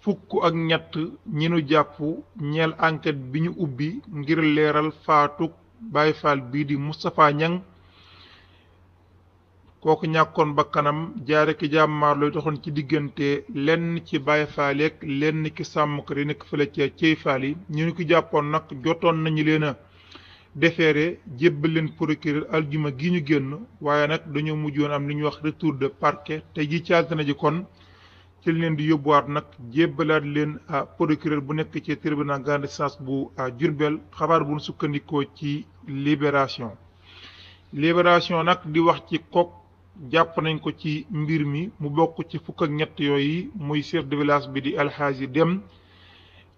fukk ak ñett ñi nu jàpp ñeel enquête bi ñu ubbi ngir leeral faatuk Baye Fall bii di Moustapha Niang kooku ñàkkoon bakkanam jaare ki jàmmaar looy doxoon ci diggante lenn ci Baye Fall yeeg lenn ki sàmmkat yi nekk fële ca Cey Fall yi ñu ni ko jàppoon nag jotoon nañu leen a déféré jébbal leen procureur aljuma gi ñu génn waaye nag dañoo mujjoon am li ñuy wax retour de parquet te ji ci altine ji kon ci leen di yóbbuwaat nag jébbalaat leen procureur bu nekk ci tribunal grande instance bu Diourbel xabaar bu nu sukkandikoo ci libération nag di wax ci kok jàpp nañ ko ci mbir mi mu bokk ci fukk ak ñett yooyu muy chef de village bi di Alxaaji Dem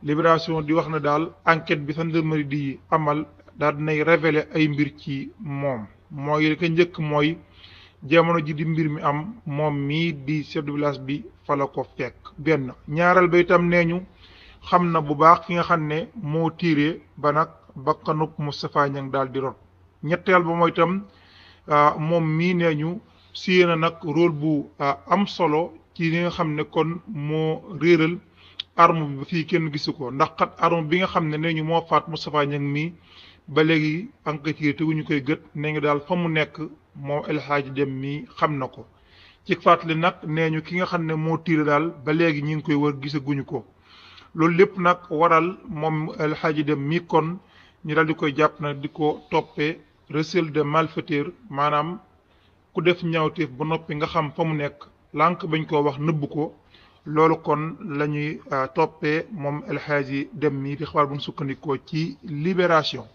libération di wax na daal enquête bi gendarmerie di amal daal dinay révéler ay mbir ci moom mooy li ko njëkk mooy jamono ji di mbir mi am moom mii di chef de village bi fa la ko fekk benn ñaareel ba itam nee ñu xam na bu baax ki nga xam ne moo tiire ba nag bakkanub Moustapha Niang daal di rot ñetteel ba mooy itam moom mii nee ñu siyee na nag rôle bu am solo ci li nga xam ne kon moo réeral arme bi ba fii kenn gisu ko ndax kat arme bi nga xam ne nee ñu moo faat Moustapha Niang mii ba léegi enquêteur teguñu koy gët nee ngi daal fa mu nekk moom El Hadji Dem mii xam na ko ci fàttali nag nee ñu ki nga xam ne moo tiire daal ba léegi ñi ngi koy wër gisaguñu ko loolu lépp nag waral moom El Hadji Dem mii kon ñu daal di koy jàpp nag di ko toppee recel de malfaiteur maanaam ku def ñaawteef ba noppi nga xam fa mu nekk lànk bañ koo wax nëbb ko loolu kon la ñuy toppee moom El Hadji Dem mii di xabaar bu ñu sukkandikoo ci libération